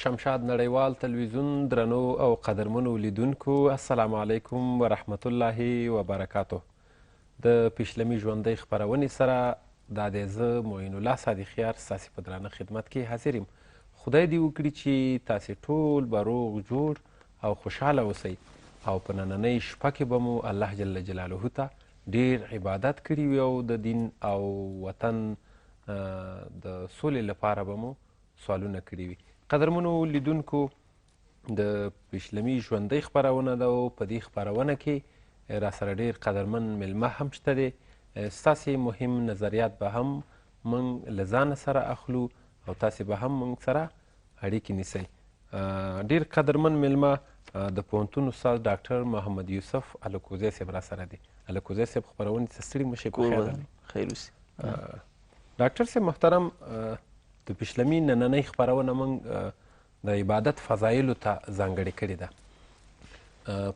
شمشاد نړیوال تلویزیون درنو او قدرمنو لیدونکو، السلام علیکم ورحمت الله وبرکاته. د پیشلمي ژوندۍ خپرونې سره دا دی زه معین الله صادقیار ستاسې په درانه خدمت کې حاضر یم. خدای دې وکړي چې تاسې ټول به روغ جوړ او خوشحاله اوسئ او په نننۍ شپه کې به مو الله جل جلاله ته ډیر عبادت کړي وي او د دین او وطن د سولې لپاره به مو سوالونه کړي وي. قدرمنو لیدونکو، د پیشلمي ژوندۍ خپرونه ده او په دې خپرونه کې را سره ډیر قدرمن میلمه هم شته دی. ستاسې مهم نظریات به هم موږ له ځانه سره اخلو او تاسې به هم موږ سره اړیکې نیسئ. ډیر قدرمن میلمه د پوهنتون استاد ډاکټر محمد یوسف الکوزی صاحب را سره دی. الکوزی صاحب، خپرونې ته ستړي مه شئ، په خیر راغلئ. خیر اوسې. ډاکټر صاحب محترم، د پیشلمي نننۍ خپرونه موږ د عبادت فضایلو ته ځانګړې کړې ده.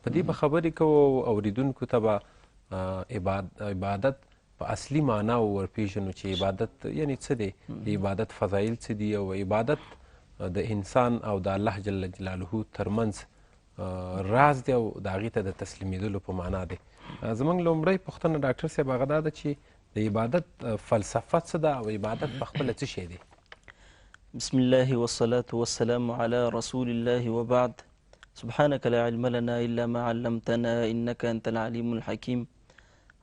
په دې به خبرې کوو او اورېدونکو ته به عبادت په اصلي معنا ورپېژنو چې عبادت یعنی څه دی، د عبادت فضایل څه دي او عبادت د انسان او د الله جل جلاله ترمنځ راز دی او د هغې ته د تسلیمېدلو په معنا دی. زموږ لومړۍ پوښتنه ډاکټر صاحب هغه دا ده چې د عبادت فلسفه څه ده او عبادت په خپله څه شی دی؟ بسم الله والصلاة والسلام على رسول الله وبعد. سبحانك لا علم لنا إلا ما علمتنا إنك أنت العليم الحكيم.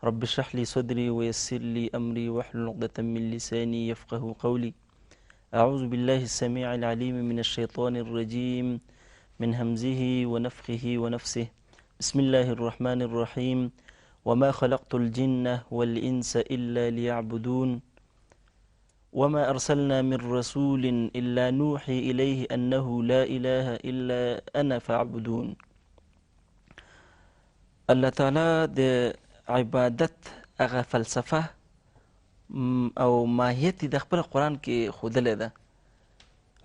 رب اشرح لي صدري ويسر لي أمري واحلل عقدة من لساني يفقه قولي. أعوذ بالله السميع العليم من الشيطان الرجيم من همزه ونفخه ونفسه. بسم الله الرحمن الرحيم. وما خلقت الجن والإنس إلا ليعبدون. وما أرسلنا من رسول إلا نوحي إليه أنه لا إله إلا أنا فاعبدون. الله تعالی د عبادت هغه فلسفه او ماهیت د خپل قرآن کې ښودلې ده.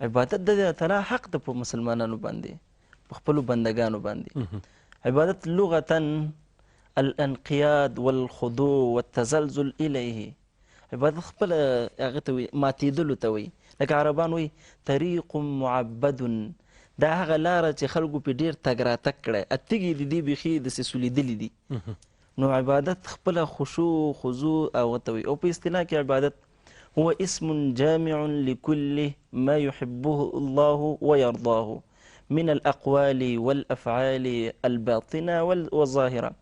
عبادت د الله تعالی حق ده په مسلمانانو باندې، په خپلو بندګانو باندې. عبادت لغتا الانقياد والخضوع والتزلزل إليه. عبادت خپل هغه ته وایي، ماتېدلو ته وایي. لکه عربان وایي طریق معبد، دا هغه لاره چې خلکو پرې ډېر تګ راتګ کړی، تږي د دې بیخي داسې سولېدلي دي. نو عبادت خپله خشوع خضوع هغه ته وایي. او په اصطلاح کې عبادت هو اسم جامع لكل ما يحبه الله ويرضاه من الأقوال والأفعال الباطنة والظاهرة.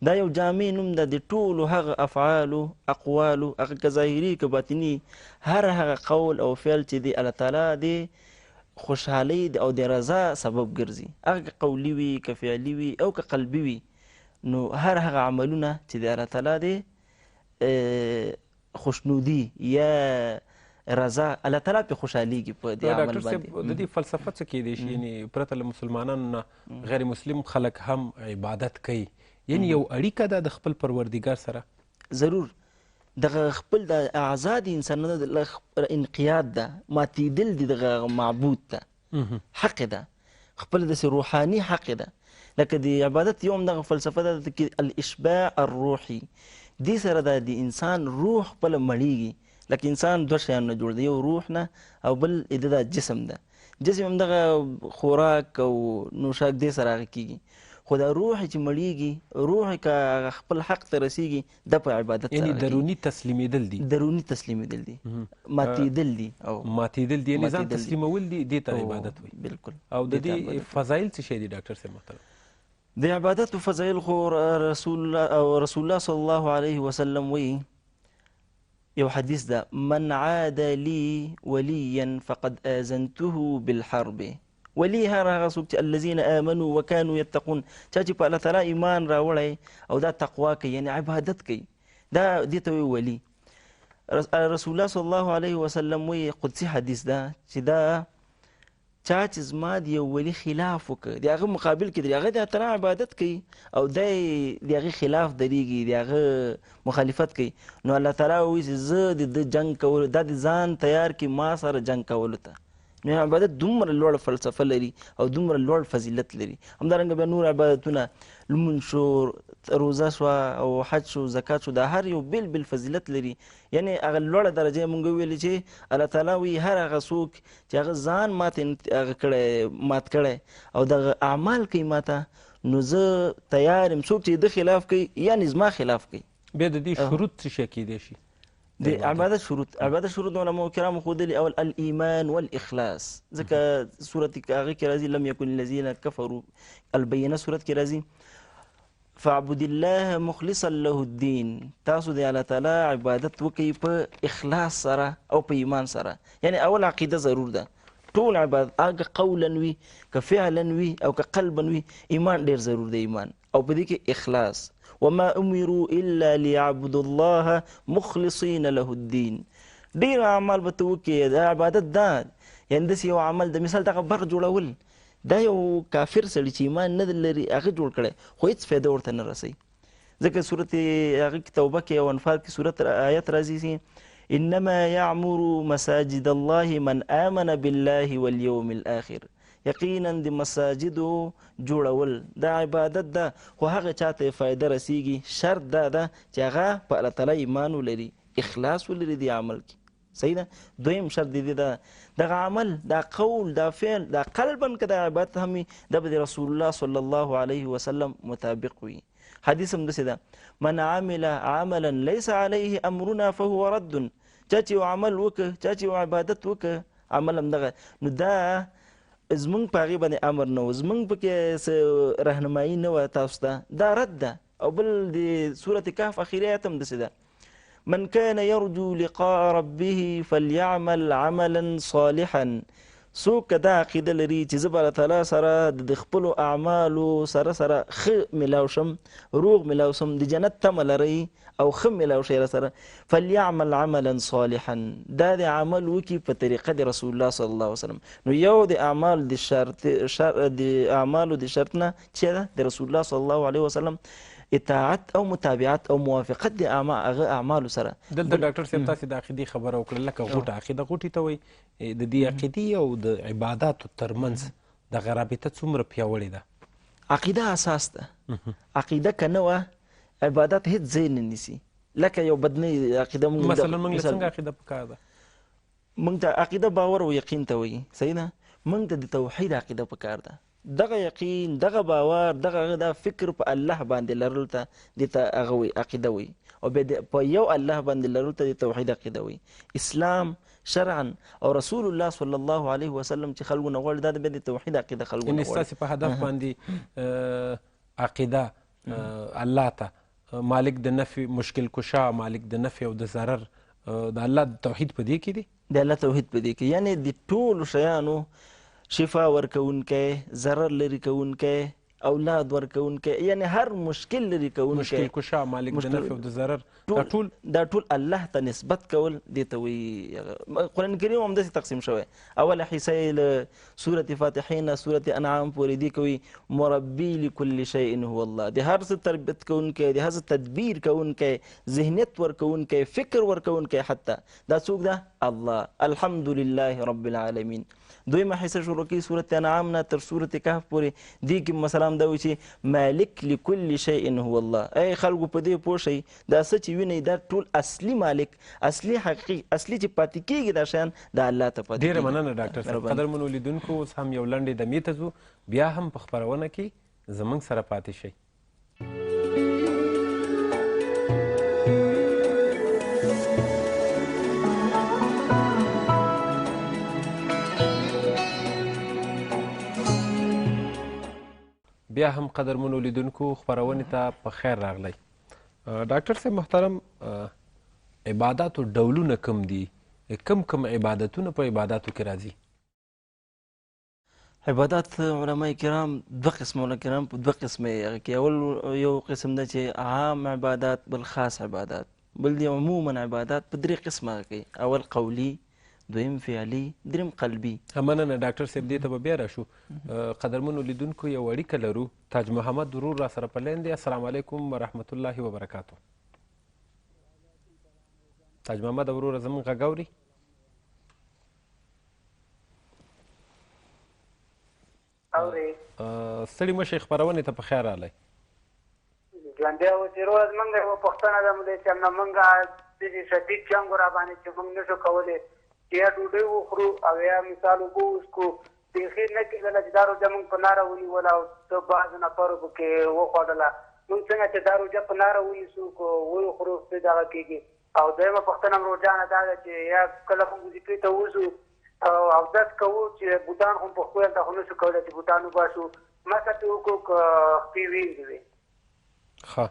دا یو جامع نوم ده د ټولو هغه افعالو اقوالو، هغه که ظاهري که باطني، هر هغه قول او فعل چې د الله تعالی د خوشحالۍ او د رضا سبب ګرځي، هغه که قولي وي که فعلي وي او که قلبي وي، نو هر هغه عملونه چې د الله تعالی د خوشنودي یا رضا، الله تعالی پرې خوشحالېږي په دې عمل ډاکټر صاحب، باندې. د دې فلسفه څه کېدای شي؟ یعنې پرته له مسلمانانو نه غیر مسلم خلک هم عبادت کوي، یعنې یو اړیکه ده د خپل پروردګار سره؟ ضرور. دغه خپل د اعضاء د انسانانو د انقیاد ده، ماتېدل دي دغه معبود ته، حق ده، خپل داسې روحاني حق ده. لکه د عبادت یو هم دغه فلسفه ده چې الاشباع الروحي، دې سره ده د انسان روح خپله مړېږي. لکه انسان دوه شیان نه جوړ دی، یو روح نه او بل د ده جسم ده. جسم هم دغه خوراک او نوشاک دې سره هغه کېږي، خو دا روح چې مړېږي، روح که هغه خپل حق ته رسېږي، دا په عبادت سره یعنې کېږي. دروني تسلیمېدل دي. دروني تسلیمېدل دي، ماتېدل دي. او ماتېدل دي، یعنې ځان ماتېدل دي. تسلیمول دي، دې ته عبادت وایي. بالکل. او د دې ته دې عبادت وایي. فضایل څه شی دي ډاکټر صاحب محترم؟ د عبادت فضایل خو رسول الله او رسول الله صلی الله علیه وسلم وایي، یو حدیث ده، من عاد لي وليا فقد آذنته بالحرب. ولي هر هغه څوک چې الذین آمنوا وکانوا یتقون، چا چې په الله تعالی ایمان راوړی او دا تقوا کوي، یعنې عبادت کوي، دا دې ته وایي ولي. رسول الله صلی الله علیه وسلم وایي، قدسي حدیث ده، چې دا چا چې زما د یو ولي خلاف وکړ، د هغه مقابل کې درېږي، هغه د الله تعالی عبادت کوي او دی د هغې خلاف درېږي، د هغه مخالفت کوي، نو الله تعالی وایي چې زه د ده جنګ کولو، دا د ځان تیار کړي ما سره جنګ کولو ته. نو عبادت دومره لوړ فلسفه لري او دومره لوړ فضیلت لري. همدارنګه بیا نور عبادتونه، لمونځ شو، روزه شوه او حج شو، زکات شو، دا هر یو بېل بېل فضیلت لري. یعنې هغه لوړه درجه مونږ وویلې چې الله تعالی وایي هر هغه څوک چې هغه ځان ماته هغه کړی، مات کړی او دغه اعمال کوي ماته، نو زه تیار یم. څوک چې د خلاف کوي یعنې زما خلاف کوي. بیا د دې شروط څه شی کېدای شي؟ د عبادت شروط، عبادت شروط علماء کرامو ښودلي، اول الایمان والاخلاص، ځکه سورت هغه کې راځي لم یکن الذین کفروا، البینه سورت کې راځي فاعبد الله مخلصا له الدین، تاسو د الله تعالی عبادت وکئ په اخلاص سره او په ایمان سره. یعنې اول عقیده ضرور ده، ټول عبادت هغه قولا وي که فعلا وي او که قلبا وي، ایمان ډېر ضرور دی، ایمان او په دې کې اخلاص. وما امروا الا ليعبدوا الله مخلصین له الدین. ډېر اعمال به ته وکړې، دا عبادت ده، یعنې داسې یو عمل ده، مثال دغه برق جوړول، دا یو کافر سړي چې ایمان نه لري هغه جوړ کړی، خو هېڅ فایده ورته نه رسوي. ځکه سورت هغه کې توبه کې او انفال کې سورت آیت راځي چې انما يعمر مساجد الله من آمن بالله واليوم الآخر، یقینا د مساجدو جوړول دا عبادت ده، خو هغه چاته یې فایده رسیږي، شرط دا ده چې هغه په الله تعالی ایمان ولري، اخلاص ولري دې عمل کې. صحیح ده. دویم شرط د دې ده دغه عمل، دا قول، دا فعل، دا قلبا که دا عبادت هم وي، دا به د رسول الله صلی الله علیه وسلم مطابق وي. حدیث هم داسې ده، من عمل عملا ليس عليه امرنا فهو رد. چا چې یو عمل وکړ، چا چې یو عبادت وکړ، عمل هم دغه، نو دا زمونږ په هغې باندې امر نه و، زمونږ پکې څه رهنمایي نه وه تاسو ته، دا رد ده. او بل د سورة کهف اخري آیت هم داسې ده، من كان يرجو لقاء ربه فليعمل عملا صالحا. څوک که دا عقیده لري چې زه به الله تعالی سره د خپلو اعمالو سره سره ښه ملاو شم، روغ ملاو شم، د جنت تمه لرئ او ښه ملاو شئ راسره، فلیعمل عملا صالحا، دا د عمل وکړي په طریقه د رسول الله صلی الله علیه وسلم. نو یو د اعمال د شرط، د اعمالو د شرط نه چې ده د رسول الله صلی الله علیه وسلم اطاعت او متابعت او موافقت د هغه اعمالو سره. دلته ډاکټر صاحب تاسې د عقیدې خبره وکړه، لکه غوټه، عقیده غوټې ته وایي. د دې عقیدې او د عباداتو ترمنځ دغه رابطه څومره پیاوړې ده؟ عقیده اساس ده. عقیده که نه وه عبادت هیڅ ځای نه نیسي. لکه یو بدني عقیده موږ مثلا موږ له څنګه عقیده پکار ده؟ موږ ته عقیده باور او یقین ته وایي، صحیح ده؟ موږ ته د توحید عقیده پکار ده، دغه یقین، دغه باور، دغه دا فکر په الله باندې لرلو ته دې ته هغه وایي عقیده وایي، او بیا په یو الله باندې لرلو ته د توحید عقیده وایي. اسلام شرعا او رسول الله صلی الله علیه وسلم چې خلکو نه غواړي، دا بیا د توحید عقیده خلکو نه یعنې غواړي. ستاسې په هدف باندې عقیده الله ته مالک د نفع مشکل کشا، مالک د نفع او د ضرر، د الله توحید په دې کې دی؟ د الله توحید په دې کې، یعنې د ټولو شیانو شفا ورکوونکی، ضرر لرې کوونکی، اولاد ورکوونکی، یعنې هر مشکل لرې کوونکی، مشکل کشا، مالک د نفع او د ضرر، دا ټول الله ته نسبت کول دې ته وایي. قرآن کریم هم داسې تقسیم شوی، اوله حصه یې له سورة فاتحې نه سورة انعام پورې دې کوي مربي لکل شیء هو الله، د هر څه تربیت کوونکی، د هر څه تدبیر کوونکی، ذهنیت ورکوونکی، فکر ورکوونکی، حتی دا څوک ده؟ الله. الحمد لله رب العالمین. دویمه حصه شروع کوي سورة انعام نه تر سورة کهف پورې، دې کې مثلا دا وایي چې مالک لکل شیء هو الله. ای خلکو په دې پوه شئ، دا څه چې وینئ دا ټول اصلي مالک، اصلي حقیقي، اصلي چې پاتې کېږي دا شیان دا الله ته پاتې ډېره کېږي. مننه ډاکټر صاحب. مهرباني. قدرمنو لیدونکو، اوس هم یو لنډې دمې ته ځو، بیا هم په خپرونه کې زموږ سره پاتې شئ. بیا هم قدرمنو لیدونکو خپرونې ته په خیر راغلی. ډاکټر صاحب محترم، عباداتو ډولونه کوم دي؟ کوم کوم عبادتونه په عباداتو کې راځي؟ عبادات علماء کرام دوه قسمه، علماء کرام په دوه قسمه یې هغه کې. اول یو قسم ده چې عام عبادات، بل خاص عبادات، بل دی عموما عبادات په درې قسمه هغه کوي. اول قولی، دویم فعلی، دریم قلبي. مننه ډاکټر صاحب، دې ته به بیا راشو. قدرمنو لیدونکو یو اړیکه لرو، تاج محمد ورور را سره په لاین دی. السلام علیکم ورحمت الله وبرکاتو. تاج محمد وروره زموږ غږ اوري؟ اورې. ستړي مه شئ، خپرونې ته په خیر راغلی. ژوندی اوسې وروره. زمونږ یوه پوښتنه ده مولوي صاحب نه، مونږ داسې شدید جنګ و راباندې چې مونږ نه شو کولی چې یا ډوډۍ وخورو او یا مثال اوبه وڅښو، بیخي نه کېدله چې دا روژه مونږ په ناره ونیوله او څه بعضو نفرو پکې وخوړله. مونږ څنګه چې دا روژه په ناره ونیسو که ویې خورو څه دغه کېږي؟ او دویمه پوښتنه هم روژانه دا ده چې یا کله مونږ وظیفې ته وځو او اودس کوو چې بوټان خو په خپل هلته خو نه شو کولی چې بوټان وباسو، مسه پرې وکړو که خپې وینځو وي؟ ښه،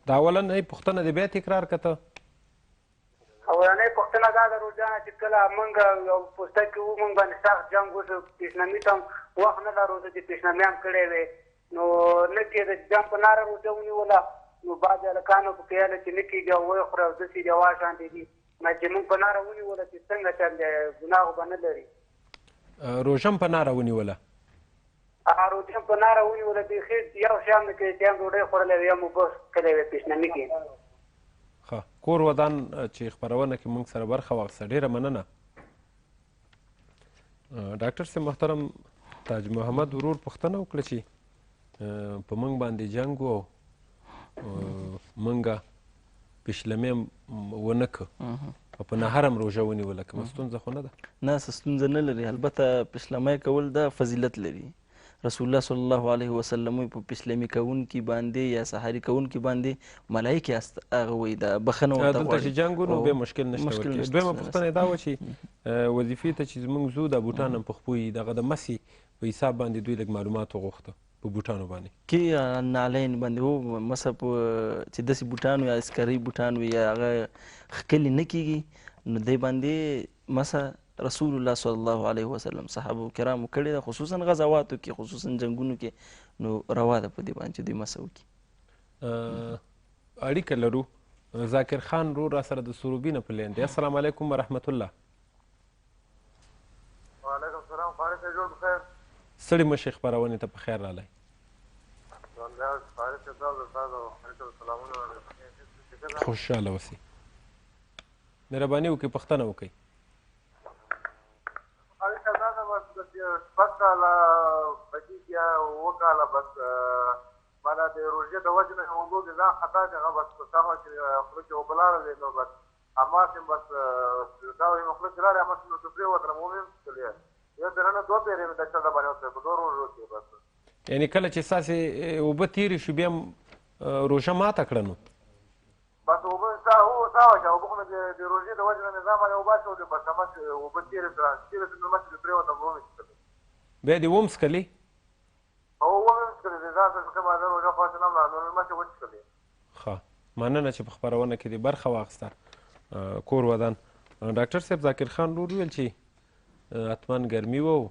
دا اولنۍ پوښتنه دې بیا تکرار که ته. اولنۍ پوښتنه دا ده روژانه چې کله مونږ یو پوسته کې وو، مونږ باندې سخت جنګ وشو، پیشنمي ته هم وخت نه لرو چې پیشنمي هم کړی وی، نو نه کېده چې جنګ په ناره روژه ونیوله، نو بعضې هلکانو پکې ویل چې نه کېږي او ویې خوره او داسې دي او هغه شانتې دي. نه چې مونږ په ناره ونیوله چې څنګه چل دی، ګناه خو به نه لري. روژه هم په ناره ونیوله؟ روژه هم په ناره ونیوله، بیخي یو شی هم نه کېده چې هم ډوډۍ خوړلی وي هم اوبه څښلی وي پیشنمي کې. ښه، کور ودان چې خپرونه کې مونږ سره برخه واخیسته، ډېره مننه. ډاکټر صاحب محترم تاج محمد ورور پوښتنه وکړه چې په مونږ باندې جنګ و او مونږ پیشلمې ونه که او په نهر هم روژه ونیوله، کومه ستونزه خو نه ده؟ نه، څه ستونزه نه لري. البته پیشلمی کول دا فضیلت لري. رسول الله صلی الله علیه وسلم وایي په پیشلمي کوونکي باندې یا سحري کوونکي باندې ملایکې هغه وایي دا بخښنه ورته دلته غواړي. چې جنګ و نو بیا مشکل نشته مشکل ورکې. نشته. دویمه پوښتنه یې دا وه چې وظیفې ته چې زموږ ځو دا بوټان هم په خپو وي، دغه د مسې په حساب باندې دوی لږ معلومات وغوښته په بوټانو باندې. کې نعلین باندې و مسه په چې داسې بوټان وي یا عسکري بوټان وي یا هغه ښکلي نه کېږي، نو دی باندې مسه رسول الله صلی الله علیه وسلم صحابه کرامو کړې ده، خصوصا غزواتو کې، خصوصا جنګونو کې، نو روا ده په دې باندې چې دوی مسه وکړي. اړیکه لرو، ذاکر خان ورور را سره د سروبي نه په لین دی. السلام علیکم ورحمت الله. وعلیکم السلام، قاري صاحب جوړ بخیر. ستړي مه شئ، خپرونې ته په خیر راغلی. خوشحاله اوسئ، مهرباني وکړئ پوښتنه وکړئ. شپږ کاله به کېږي یا اووه کاله، بس ما دا د روژې د وجې نه اوبو کې ځان خطا کړ، هغه بس په سمه چې خوله کې اوبه لاړلې، نو بس هماغسې بس دا وایي مې خوله کې لاړې، هماغسې نو پرېوتلم، ومې هم څښلې. یو پېره نه دوه پېرې مې دا چل باندې وکړې په دوه روژو کې بس. یعنې کله چې ستاسې اوبه تېرې شو بیا هم روژه ماته کړه نو؟ بس اوبه سا وه چې اوبه خو مې د روژې د وجې نه مې ځان باندې اوبه اچولې، بس هماغسې اوبه تېرې شوې، تېرې شوې، نو هماغسې پرېوتم، ومې څښلې. بیا دې وم څښلې؟ هو، ومې څښلې، د ځان سره ښه مازه روژه خو هسې نه ولاړه، نو مې هماغسې وڅښلې. ښه، مننه چې په خپرونه کې دې برخه واخیسته. کور ودان. ډاکټر صاحب ذاکر خان ورور وویل چې حتما ګرمي وه او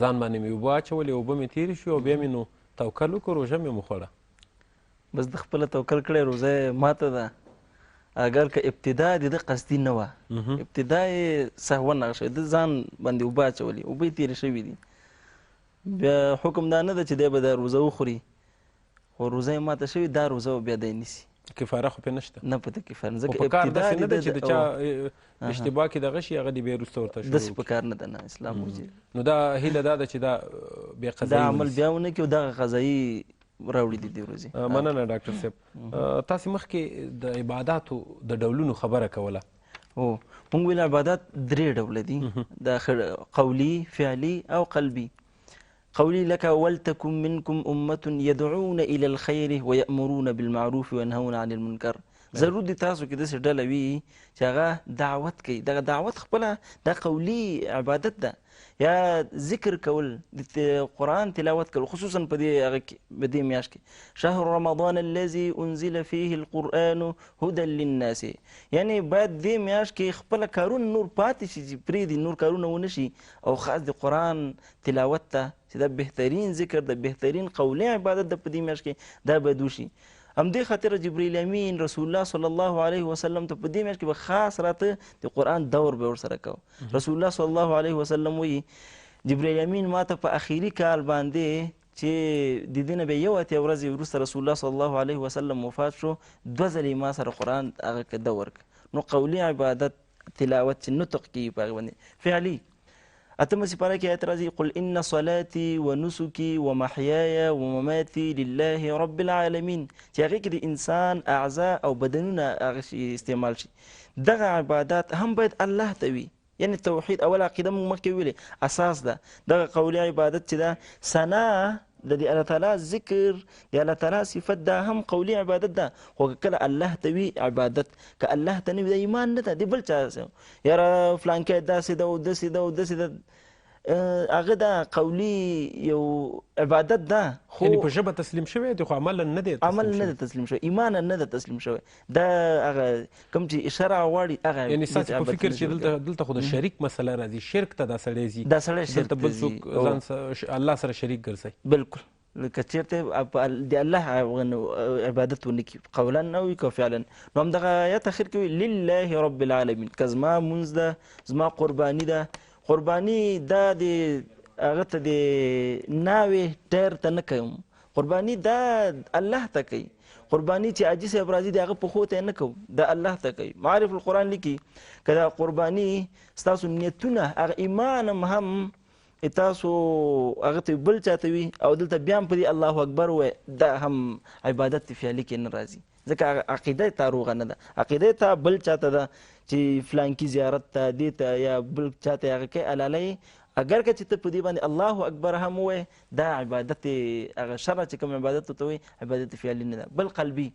ځان باندې مې اوبه اچولې، اوبه مې تېرې شوې او بیا مې نو توکل وکړ، روژه مې وخوړه. بس ده خپله توکل کړی، روژه یې ماته ده. اګر که ابتدا د ده قصدي نه وه، ابتدا یې سهوا نغښ شوې، ده ځان باندې اوبه اچولې، اوبه یې تېرې شوې دي، بیا حکم دا نه ده چې دی به دا روژه وخوري، خو روژه یې ماته شوې، دا روژه به بیا دی نیسي. کفاره خو پرې نشته. نه، په دې کفاره نه، ځکه خو په کار ابتدا داسې نه د ده چې د چا اشتباه کې دغه شي، هغه دې بیا وروسته ورته شروع داسې وکړي. په کار نه ده، نه، اسلام وجه. نو دا هیله دا ده چې دا بیا قضایي دا عمل ونیسي. بیا ونه کړي او دغه قضایي راوړي دي دې ورځې. مننه ډاکټر صاحب. تاسې مخکې د عباداتو د ډولونو خبره کوله. هو، موږ ویل عبادات درې ډوله دي، دا قولي، فعلي او قلبي. قولي لك ولتكن منكم أمة يدعون إلى الخير ويأمرون بالمعروف وينهون عن المنكر. ضرور دي تاسو کې داسې ډله وي چې هغه دعوت کوي، دغه دعوت خپله دا قولي عبادت ده، یا ذکر کول، د قرآن تلاوت کول، خصوصا په دې هغه کې، په دې میاشت کې، شهر رمضان الذي أنزل فيه القرآن هدى للناس، یعنی باید دې میاشت کې خپله کارونه نور پاتې شي چې پرېږدي، نور کارونه ونه شي، او خاص د قرآن تلاوت ته چې دا بهترین ذکر ده، بهترین قولي عبادت ده په دې میاشت کې، دا باید وشي. همدې خاطر جبرئیل امین رسول الله صلی الله علیه وسلم ته په دې میاشت کې به خاص راته د قرآن دور به ورسره کوو. رسول الله صلی الله علیه وسلم وایي جبرئیل امین ما ته په اخیري کال باندې چې د دې نه بیا 81 ورځې وروسته رسول الله صلی الله علیه وسلم وفات شو، 2 ځلې ما سره قرآن هغه که دور کړ. نو قولي عبادت تلاوت چې نطق کېږي په هغې باندې، فعلي اتمه سپاره کې آیت راځي، قل ان صلاتي ونسکي ومحیاي ومماتي لله رب العالمین، چې هغې کې د انسان اعضا او بدنونه هغه استعمال شي. دغه عبادات هم باید الله ته وي، یعنی توحید اول عقیده موږ مخکې ویلې اساس ده. دغه قولي عبادت چې ده، ثنا د دې الله تعالی ذکر، د الله تعالی صفت، دا هم قولي عبادت ده. خو که کله الله ته وي عبادت، که الله ته نه وي دا ایمان نه ده، د بل چا یاره فلانکی داسې ده او داسې ده او داسې ده، هغه دا قولي یو عبادت ده، خو یعنی په ژبه تسلیم شوی دی خو عملا نه دی عمل نه دی تسلیم شوی، ایمانا نه دی تسلیم شوی. دا هغه کوم چې شرع غواړي هغه، یعنی ستاسې په فکر چې دلته خو د شریک مسله راځي، شرک ته دا سړی ځي، دا سړی شرک ته بل څوک ځان الله سره شریک ګرځي. بالکل، که چېرته د الله عبادت ونه کړي قولا او که فعلا، نو همدغه آیت اخر کې وایي لله رب العالمین، که زما مونځ ده، زما قرباني ده، قرباني دا د هغه ته د ناوې ټیر ته نه کوم، قرباني دا الله ته کوي. قرباني چې حاجي صاحب راځي د هغه پښو ته یې نه کوم، دا الله ته کوي. معارف القرآن لیکي که دا قرباني ستاسو نیتونه هغه ایمان هم تاسو هغه ته بل چاته وي او دلته بیا هم په دې الله اکبر ووایي، دا هم عبادت فعلي کې نه راځي، ځکه عقیده تا روغه نه ده، عقیده تا بل چاته ده چې فلانکي زیارت ته دې ته یا بل چاته هغه کوي حلاله یې، اګر که چې ته په دې باندې الله اکبر هم ووایې، دا عبادت هغه شرع چې کوم عبادت ورته وایي عبادت فعلي نه ده، بل قلبي.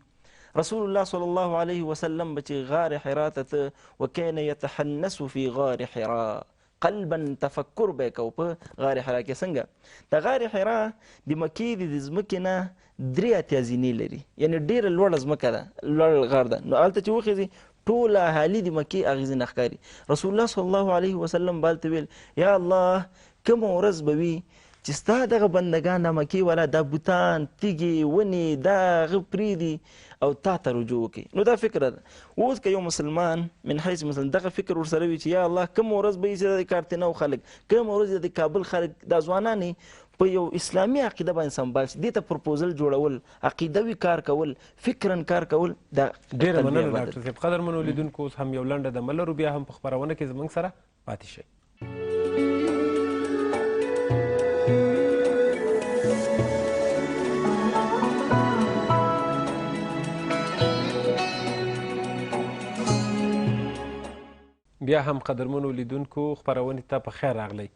رسول الله صلی الله علیه وسلم به چې غار حرا ته ته وکان یتحنث فی غار حرا قلبا، تفکر به یې کوه په غار حرا کې. څنګه؟ د غار حرا د مکې د ځمکې نه 83 زینې لري، یعنی ډېره لوړه ځمکه ده، لوړ غار ده، نو هلته چې وخېږي ټوله اهالي د مکې هغې ځینې ښکاري. رسول الله صلی الله علیه وسلم به هلته ویل یا الله کومه ورځ به وي چې ستا دغه بندګان د مکې والا دا بوتان تیږې ونې دا هغه پرېږدي او تا ته رجوع وکړي. نو دا فکر ده. اوس که یو مسلمان من حیث مثلا دغه فکر ورسره وي چې یا الله کومه ورځ به وي چې د کارتینو خلک، کومه ورځ د کابل خلک، دا ځوانان په یو اسلامي عقیده باندې سمبال شي، دې ته پرپوزل جوړول، عقیدوي کار کول، فکراً کار کول، دا ډېره مننه ډاکټر صاحب. قدرمنو لیدونکو اوس هم یو لنډه دمه لرو، بیا هم په خپرونه کې زموږ سره پاتې شئ. بیا هم قدرمنو لیدونکو خپرونې ته په خیر راغلی.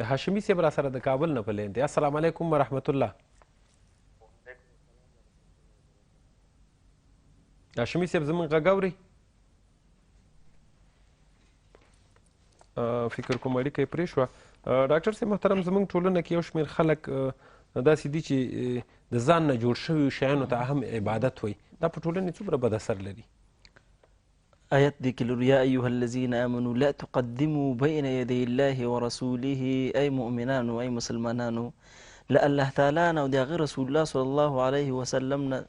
هاشمي صاحب را سره د کابل نه په لین دی. السلام علیکم ورحمت الله. هاشمي صاحب زموږ غږ اورئ؟ فکر کوم اړیکه یې پرې شوه. ډاکټر صاحب محترم، زموږ ټولنه کې یو شمېر خلک داسې دي چې د ځان نه جوړ شویو شیانو ته هم عبادت وایي، دا په ټولنې څومره بد اثر لري؟ آیت دې کې لرو یا ایها الذین آمنوا لا تقدموا بین یدی الله ورسوله، ای مؤمنانو ای مسلمانانو له الله تعالی نه او د هغه رسول الله صلی الله علیه وسلم نه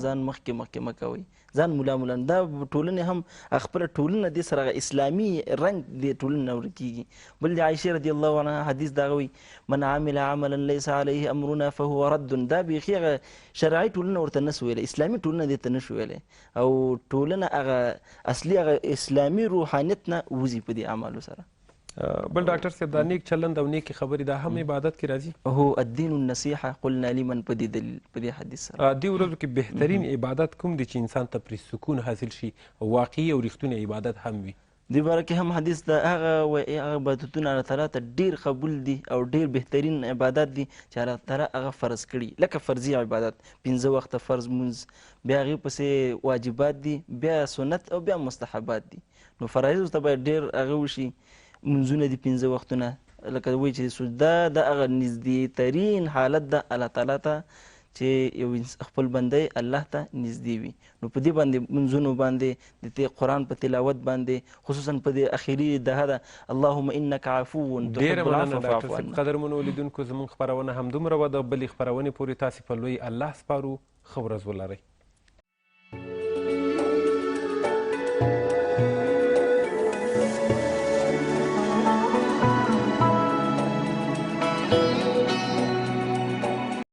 ځان مخکې مخکې مه کوئ، ځان ملا ملا. دا ټولنې هم خپله ټولنه دې سره هغه اسلامي رنګ دې ټولنې نه ورکېږي. بل د عایشې رضی الله عنها حدیث دغه وایي من عمل عملا لیس علیه امرنا فهو رد. دا بیخي هغه شرعي ټولنه ورته نه شو ویلی، اسلامي ټولنه دې ته نه شو ویلی، او ټولنه هغه اصلي هغه اسلامي روحانیت نه وځي په دې اعمالو سره. بل ډاکټر صاحب، دا نیک چلند او نیکې خبرې دا هم عبادت کې راځي؟ هو الدین النصیحه قلنا لمن، په دې دلیل په دې حدیث سره. دې ورځو کې بهترین عبادت کوم دی چې انسان ته پرې سکون حاصل شي او واقعي او رښتونی عبادت هم وي؟ دې باره کې هم حدیث ده، هغه عبادتونه الله تعالی ته ډېر قبول دي او ډېر بهترین عبادت دي چې الله تعالی هغه فرض کړي، لکه فرضي عبادت 5 وخته فرض مونځ، بیا هغې پسې واجبات دي، بیا سنت او بیا مستحبات دي. نو فرایضو ته باید ډېر هغه وشي. مونځونه دي 5 وختونه، لکه وایي چې سجده د هغه نږدې ترین حالت ده الله تعالی ته چې یو خپل بنده الله ته نږدې وي. نو په دې باندې مونځونو باندې، د دې قرآن په تلاوت باندې، خصوصا په دې اخري دهه ده اللهم انک عفو ډېره مننه ډاکټر صاحب. قدرمنو لیدونکو زموږ خپرونه همدومره وه، د بلې خپرونې پورې تاسې په لوی الله سپارو. ښه ورځ ولرئ.